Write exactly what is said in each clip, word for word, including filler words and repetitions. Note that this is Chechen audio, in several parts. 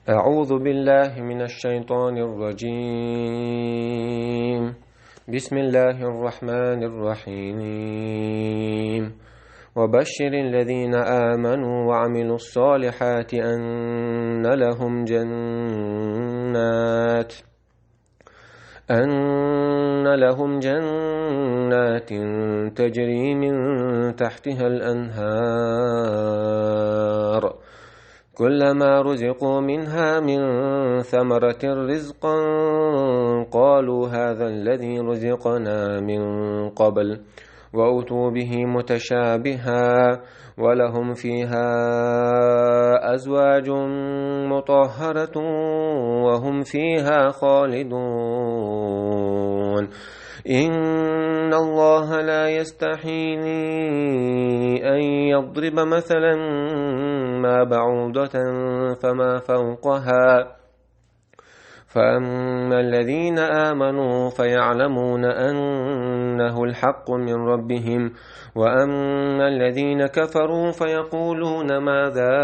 أعوذ بالله من الشيطان الرجيم. بسم الله الرحمن الرحيم. وبشر الذين آمنوا وعملوا الصالحات أن لهم جنات أن لهم جنات تجري من تحتها الأنهار كلما رزقوا منها من ثمرة رزقا قالوا هذا الذي رزقنا من قبل وأتوا به متشابها ولهم فيها أزواج مطهرة وهم فيها خالدون. إن الله لا يستحيي أن يضرب مثلا ما بعوضة فما فوقها فأما الذين آمنوا فيعلمون أنه الحق من ربهم وأما الذين كفروا فيقولون ماذا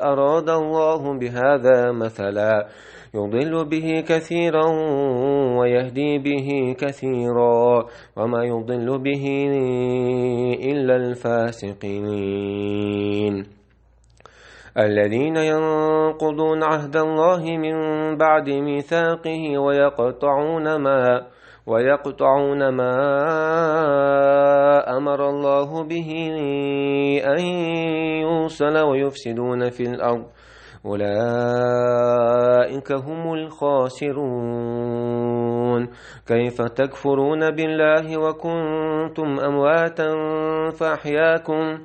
أراد الله بهذا مثلا يضل به كثيرا ويهدي به كثيرا وما يضل به إلا الفاسقين. الذين ينقضون عهد الله من بعد ميثاقه ويقطعون ما ويقطعون ما أمر الله به أن يوصل ويفسدون في الأرض أولئك هم الخاسرون. كيف تكفرون بالله وكنتم أمواتا فأحياكم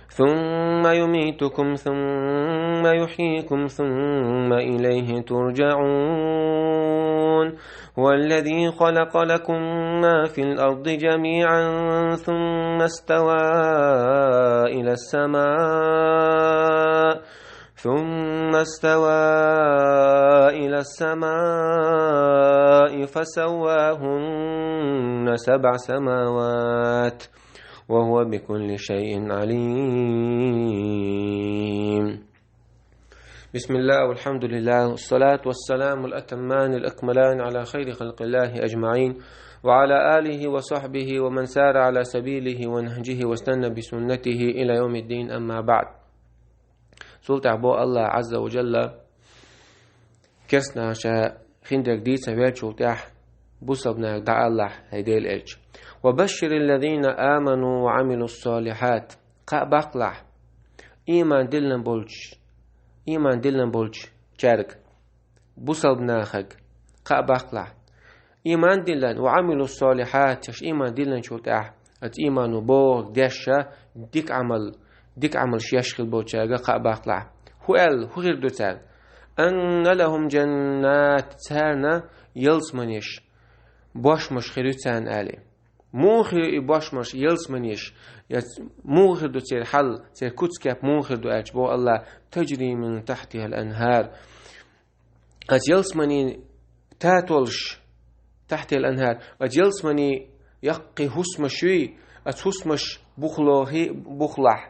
ثم يميتكم ثم يحييكم ثم إليه ترجعون. هو الذي خلق لكم ما في الأرض جميعا ثم استوى إلى السماء ثم استوى إلى السماء فسواهن سبع سماوات وهو بكل شيء عليم. بسم الله والحمد لله والصلاة والسلام الأتمان الأكملان على خير خلق الله أجمعين وعلى آله وصحبه ومن سار على سبيله ونهجه واستنى بسنته إلى يوم الدين، أما بعد. Цул тӀехьа бо Аллах Азза ва Джалла керстанаша хиндерг дийца велчул тӀехьа бусалбанаг дӀа Аллах хӀай Дела элча. وبشر الذين آمنوا وعملوا الصالحات. Кхаъ баккхалахь, иман диллан болчу, иман диллан болчу чаьрга, бусалбанахаг, кхаъ баккхалахь. Иман диллан, وعملوا الصالحات, шаьш иман дилланчул тӀехьа, аца имано бохург дешша, дика Ӏамал, дика Ӏамалш еш хила болчаьрга кхаъ баккхалахь. ХӀу аьлла, хӀу хир ду царна? أن لهم جنات, царна ялсаманеш, бошмаш хир ю царна аьлла. Муха хир ю и бошмаш, ялсаманеш, я ц-, муха хир ду церан хьал, церан куц-кеп муха хир ду аьлча боху Аллах, تجري من تحتها الأنهار. Аца ялсаманин татолаш, تحتها الأنهار, аца ялсаманин яккхий хӀусамаш юй, аца хӀусамаш бухлохи-, бухлахь.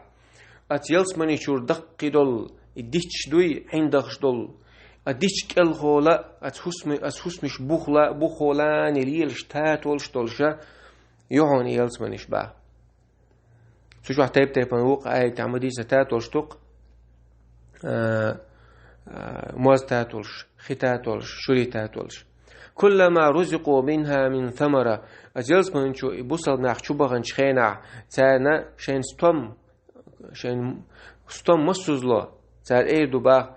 Аца ялсамани чуьра даккхий долу и дичаш дуй, хьиндахаш долу. А дича кӀелхола аца хӀусма-, аца хӀусамаш бухла-, бухолани лелаш татолаш долуша, юхьуна ялсаманиш баха. Цу чохь тайп-тайпана вукху аятехь ма дийца татолаш дукха, а, а, моз татолаш, хи татолаш, шури татолаш. كلما رزقوا منها من ثمرة. Аца ялсамани чу и бусалба нах чу баханчу хенахь, царна шайн стом, шайн стом массузло, цара эр ду баха,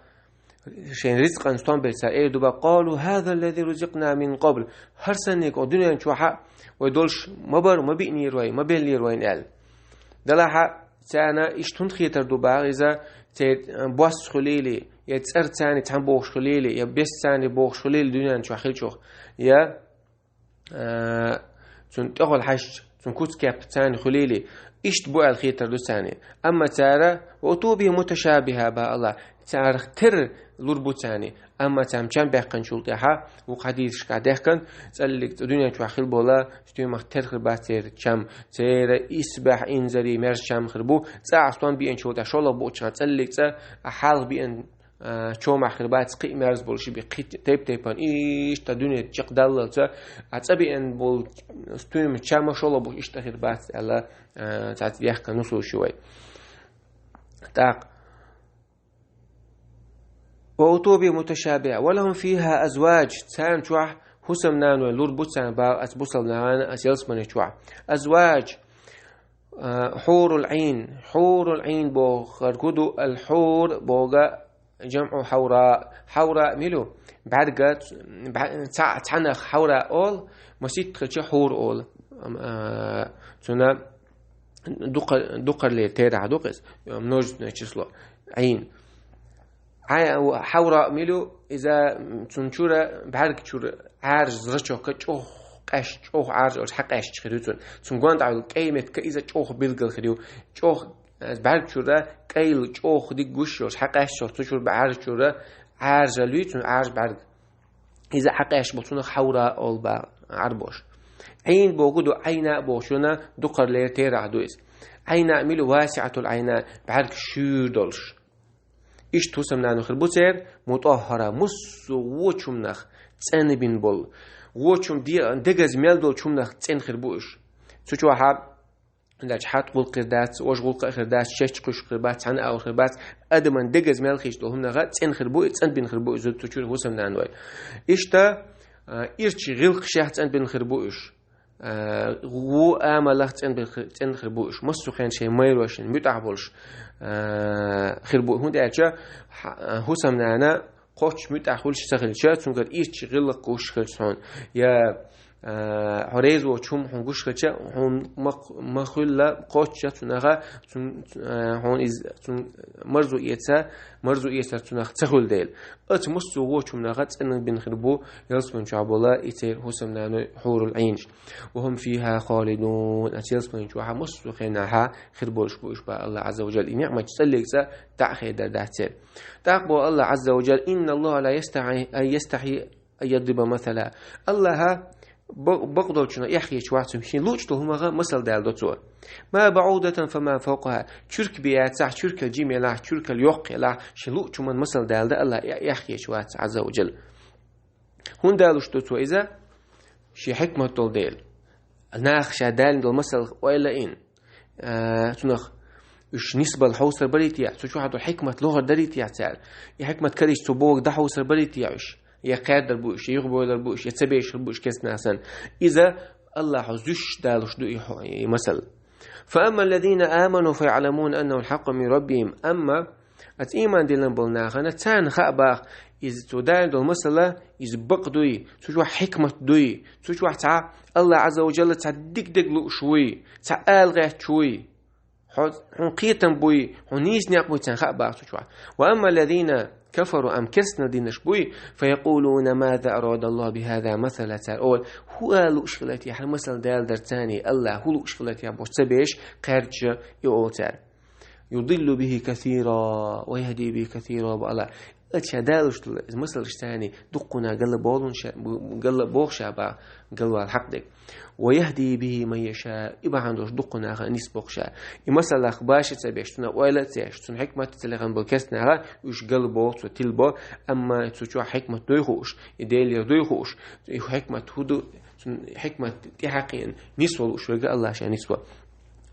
шайн рицкъан стом бер цара эр ду баха, قالوا هذا الذي رزقنا من قبل. ХӀара санниг о дуьнен чохьа вай долуш ма бара, ма биънера вай, ма беллера вайна аьлла. Делахьа царна иштта хӀунда хетар ду баха иза, церан бос хуьлийли, я цӀар царна цхьаьна бохуш хуьлийли, я бес царна бохуш хуьлийли дуьнен чохь хилчух, я, а, цунна тӀехула хьаьжча, цунна куц-кеп царна хуьлийли, Иштта бу аьлла хетар ду царна. Амма цара «وأتوا به متشابها» бах АллахӀа. Царах тера лур бу царна. Амма царна чам баьккхинчул тӀехьа, вукху хьадисашкахь даьхкина, цӀаллиг цӀа дуьнен чохь хила болу, стоьмах тера хир бац церан чам, церан исбаьхьа инзаре маьрша чам хир бу, цӀа а стом биъначул тӀехьа шолгӀа буучу хана цӀаллиг цӀа, а хьалха биъна, а, чомахь хир бац, кхин а маьрша болуш бен, кхин тайп-тайпана, иштта дуьне чекхдаллалца, а цӀа биъна болу стоьман чам а шолгӀа буучу иштта хир бац аьлла, а, цхьацца даьхкина нусуш ю вай. ТӀаккха «وأتوا به متشابها ولهم فيها أزواج». Царна чохь хӀусамнанойн лур бу царна бах ас бусалнана ас ялсамани чохь. Азваж, а, хьурул Ӏийн. Хьурул Ӏийн бохург хӀун ду? Ал-хьур боху жамӀу хьавра. Хьавра мила ю? БӀаьрга, бӀа-, цхьа-, цхьанах хьавра олу, масийтта хилча хьур олу. Ам-, а, цуьнан дукха-, дукхарлера терахь ду-кх иза, множественное число, Ӏийн. Ӏай-, хьавра мила ю, иза цунна чуьра, бӀаьрга чуьра Ӏаьржа зрачок чӀогӀа къаьш-, чӀогӀа Ӏаьржа олуш хьакъаьсташ хир ю цунна. Цунна гонаха Ӏуьллу кӀай меттиг иза чӀогӀа билггал хир ю. ЧӀогӀа, бӀаьрга чуьра къайла чӀогӀа дика гуш йолуш хьакъаьсташ йолуш, цу чуьра Ӏаьржа чуьра Ӏаьржа луьй цунна, Ӏаьржа бӀаьрга. Иза хьакъаьсташ болу цунах хьавра олу бах Ӏарбоша. Ӏийн боху ду, Ӏайна а бохучунна дукхарлера терахь ду иза. Ӏайна мила? ВасиӀатул Ӏайна, бӀаьрг шуьйра долуш. Иштта хӀусамнана хир бу церан, мутӀаххара, массо а вочу хӀуманах цӀанбина болу. Вочу хӀума де-, дегаза мел долчу хӀуманах цӀена хир бу уьш. Цу чохьа, хӀунда аьлча хьатта гӀуллакх хир дац, важа гӀуллакх а хир дац, шаьш кхуьйсуш хир бац, цхьана а хир бац, адаман дегаза мел хилча долу хӀуманах цӀена хир бу, цӀанбина хир бу иза цу чуьра хӀусамнаной. Иштта, а, ирчу гӀиллакхашех цӀанбина хир бу уьш. А, ву амалах цӀанбина хир, цӀена хир бу уьш. Массо а хенахь шайн майрошна муьтӀахь болуш, а, хир бу. ХӀунда аьлча хьа-, а, хӀусамнана кхоччуш муьтӀахь хуьлуш ца хилча, цуьнгара ирчу гӀиллакх гуш хилча хьуна, я, а, хьо реза воцу хӀума хьуна гуш хилча, хьуна ма, ма хуьлла кхоччуш цунах, цун-, а, хьуна иза, цун марзо эца, марзо эцар цунах ца хуьлу дела. Оцу массо а вочу хӀуманах цӀанбина хир бу ялсамани чохь болу и церан хӀусамнаной, хьурул Ӏийнаш. «وهم فيها خالدون». Оцу ялсамани чохь массо а хенахь хир болуш бу уьш бах АллахӀа Ӏазза ва Джалла. И ниӀматаш цӀаллиг цӀа дӀа а хедар дац церан. ТӀаккха боху АллахӀа Ӏазза ва Джалла: «إن الله لا يستحي، أن يستحي أن يضرب مثلا». АллахӀа бак-, бакъдолчунах эхь хеташ вац, шен луъучу долу хӀуманах масал даладо цо. «ما بعوضة فما فوقها». Чуьрк бен яцахь, чуьркал жима елахь, чуьркал йоккха елахь, шен луъучу хӀуманах масал даладо АллахӀа, э-, эхь хеташ вац Ӏазза ва Джалла. ХӀунда луш ду цо иза? Шен хьикмат долу дела. Наха ша далийна долу масалах ойла а йина, а, цунах уьш нисбала хьовсар барий те, цу чохь долу хьикмат лохар дарий те цара? И хьикмат карийча цо бохург дӀахьовсар барий те уьш? Я кхаьрдар бу уьш, я юхабойлар бу уьш, я ца бешар бу уьш кестнах санна. Иза АллахӀа зуьйш далуш ду и хьо-, и масал. «فأما الذين آمنوا فيعلمون أنه الحق من ربهم». Амма оцу ийман диллина болу нахана, царна хаьа бах, иза цо далийна долу масала, иза бакъ дуй, цу чохь хьикмат дуй, цу чохь цхьа АллахӀа Ӏазза ва Джалла цхьа дика дерг лууш вуй, цхьа ала гӀерташ вуй. Хьо, хьуна кхетам буй, хьуна нийса некъ буй, царна хаьа бах цу чохь. «وأما الذين كفروا», амма керстанал динарш буй, «فيقولون ماذا أراد الله بهذا مثلا», цара олу: «ХӀун ала лууш хилла те хӀара масал даладар царна, АллахӀа хӀун лууш хилла те?» бохуш ца беш, кхаьрдаш и олу цара. «يضل به كثيرا ويهدي به كثيرا», бах АллахӀа. Ша далуш долу иза масалш царна дуккхунах галла болун ша, галла боху ша бах, галвала хьакъ дерг. «ويهدي به من يشاء», и бахьана долуш дуккхунах нисбо ша. И масалах баша ца беш, цунах ойла а ца еш, цунна хьикмат а ца лехна болу керстанаха, уьш галла боху, цо тилла бо, амма цу чохь хьикмат дуй хууш, и Делера дуй хууш, и хьикмат хӀун ду, цунна хьикмат тӀехьакхиъна нисвала лууш верг АллахӀа ша нисво.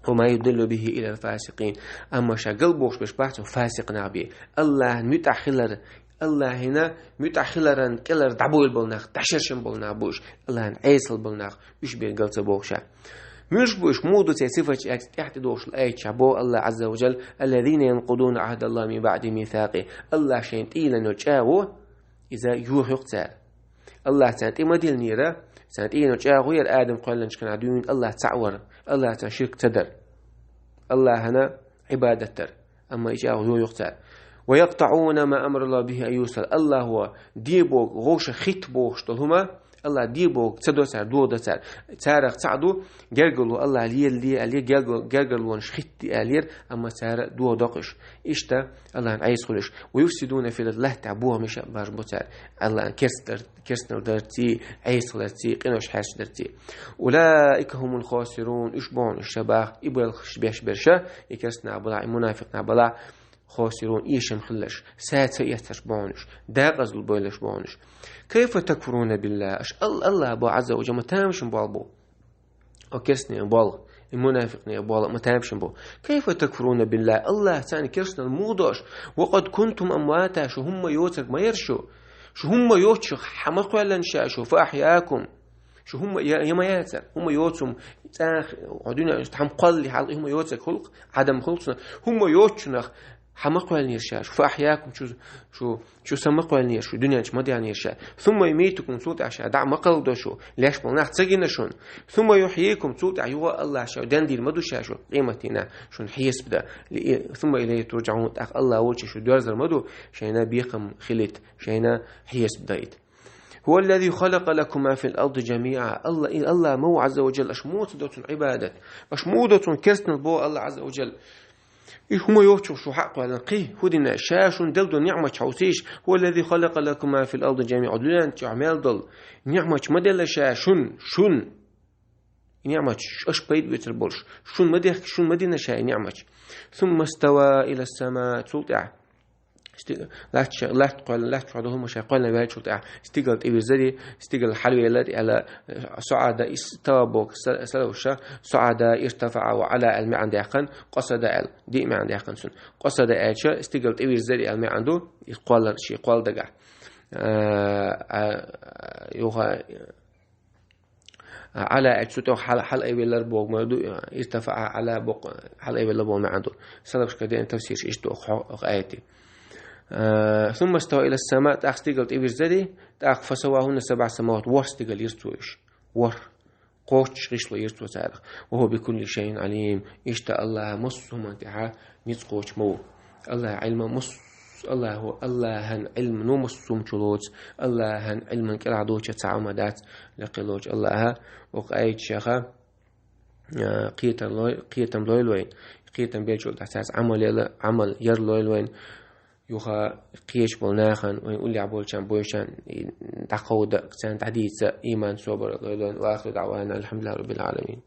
«وما يضل به إلا الفاسقين». Амма ша галла бохуш берш бац цо фасикъ нах бен. АллахӀна муьтӀахь хилар, АллахӀна муьтӀахь хиларан кӀелара дӀабойла болу нах, дӀашершина болу нах бу уьш, АллахӀна Ӏесалла болу нах, уьш бен галла ца боху ша. Муьлш бу уьш, муха ду церан сифаташ аьлча, тӀаьхьа тӀедогӀуш долу аятехь боху АллахӀа Ӏазза ва Джалла: «الذين ينقضون عهد الله من بعد ميثاقه». АллахӀа шайна тӀе йиллина йолу чӀагӀо, иза йохайо-кх цара. АллахӀа царна тӀе ма диллинера, царна тӀе йиллина чӀагӀо яра Адам кхоьллинчу хенахь дуьйна АллахӀ цхьаъ вар, АллахӀаца ширк ца дар, АллахӀана Ӏибадат дар. Амма и чӀагӀо йохайо-кх цара. «ويقطعون ما أمر الله به أن يوصل». АллахӀа де боху, вовшах хӀитта бохуш долу хӀума, Аллах де боху ца до цара, догӀу до цара. Царах цхьаъ ду, гергарло Аллах лелале аьлла, гергар-, гергарлонаш хӀитте аьлла, амма цара догӀу доккхуш. Иштта Аллахьан Ӏеса хуьлуш. «ويفسدون في الأرض», лаьтта тӀехь бохамаш беш бу цара. Аллахьан керстар-, керстанал дарций, Ӏесаларций, къинош хьаьрча дарций. «أولئك هم الخاسرون», уьш боху уьш ша баха, и белхаш беш берш, и керстанаш балахь, и мунафикънаш балахь, «خاسرون», эшам хилларш, саца эцарш боху уьш, декъазло болуш боху уьш. «كيف تكفرون بالله», аша Ал-, Аллах боху Ӏазза ва Джалла, ма тамашийна болх бу. О керстаний болх, и мунафикъний болх, ма тамашийна бу. «كيف تكفرون بالله», Аллах царна керстанал муха до аша, «وقد كنتم أمواتا», шу хӀумма йоцург ма яра шу. Шу хӀумма йоцуш хьа ма кхоьллина ша шу, «فأحياكم». Шу хӀумма я, я ма яцара. ХӀумма йоцу хӀума цӀа-, хьо дуьнен чу хьа ма кхоллале хьалха, хӀумма йоцург хуьлу-кх, Ӏадам хуьлу-кх цунах. ХӀумма йоцучунах хьа ма кхоьллинера ша шу, «فأحياكم», шу, шу, шу са ма кхоьллинера шу, дуьнен чу ма даьхнера ша. «ثم يميتكم», цул тӀаьхьа ша дӀа ма кхалладо шу, леш болу нах ца гина шуна. «ثم يحييكم», цул тӀаьхьа юха Аллах ша денна дийр ма ду ша шу, къематдийнахь шуна хьесап дан. «ثم إليه ترجعون», тӀаккха Аллах волчу шу доьрзур ма ду, шайна бекхам хилийта, шайна хьесап дайта. «هو الذي خلق لكم ما في الأرض جميعا». Алла, и Алла ма ву Ӏазза ва Джалла, аша муха ца до цунна Ӏибадат? Аша муха до цунна керстанал боху Алла Ӏазза ва Джалла? И хӀума йоцуш шу хьакъ ваьлла кхин, хӀун дина ша шуна делла долу ниӀматаш хьовсийша? «هو الذي خلق لكم ما في الأرض جميعا». Дуьнен чохь мел долу ниӀматаш ма делла ша шуна, шуна. И ниӀматаш аша пайда оьцур болуш. Шуна ма дехка, шуна ма дина ша и ниӀматаш. «ثم استوى إلى السماء». Цул тӀаьхьа Сти-, латта ша-, латта кхоьллина, латта чохь долу хӀума ша кхоьллина ваьллачул тӀаьхьа стигала тӀевирзари, стигала хьалавелари аьлла, «صعد», ис-, таба боху са-, салафаша, «صعد ارتفع وعلا» аьлла маьӀна даьккхина, «قصد» аьлла, диъ маьӀна даьккхина цунна. «قصد» аьлча, стигала тӀевирзари аьлла маьӀна ду, и кхоллар, шен кхолла дагахь. А, а, а, юха, «علا» аьлча, цу тӀехь хьала, хьалаайвеллар боху ма ду, «ارتفع على» боху, хьалаайвелла боху маьӀна ду. Салафашка деана тафсираш иштта ду оха хьо-, оха аятий. А, «ثم استوى إلى السماء», тӀаккха стигала тӀевирзари, тӀаккха «فسواهن سبع سماوات», ворхӀ стигал йира цо уьш. ВорхӀ. Кхоччуш гӀишло йира цо царах. «وهو بكل شيء عليم». Иштта Аллах массо а хӀуманна тӀехь ницкъ кхочуш ма ву. Аллахьан Ӏилма масс-, Аллахьу, Аллахьан Ӏилма ну массо а хӀума чу лоцу, Аллахьан Ӏилман кӀелахь доцуш цхьа хӀума дац, лакхе лоцу Аллахьа, оха аятех, а, кхетар лой-, кхетам лойла вайна. Кхетам беллачул тӀаьхьа цаьрца Ӏамал яла, Ӏамал яр лойла вайна. Юха кхечу болу нахана, вайн уллехь болчарна, бойчарна, и дӀакховда, царна дӀадийца, иман, собар лойла вайна. وآخر دعوانا أن الحمد لله رب العالمين.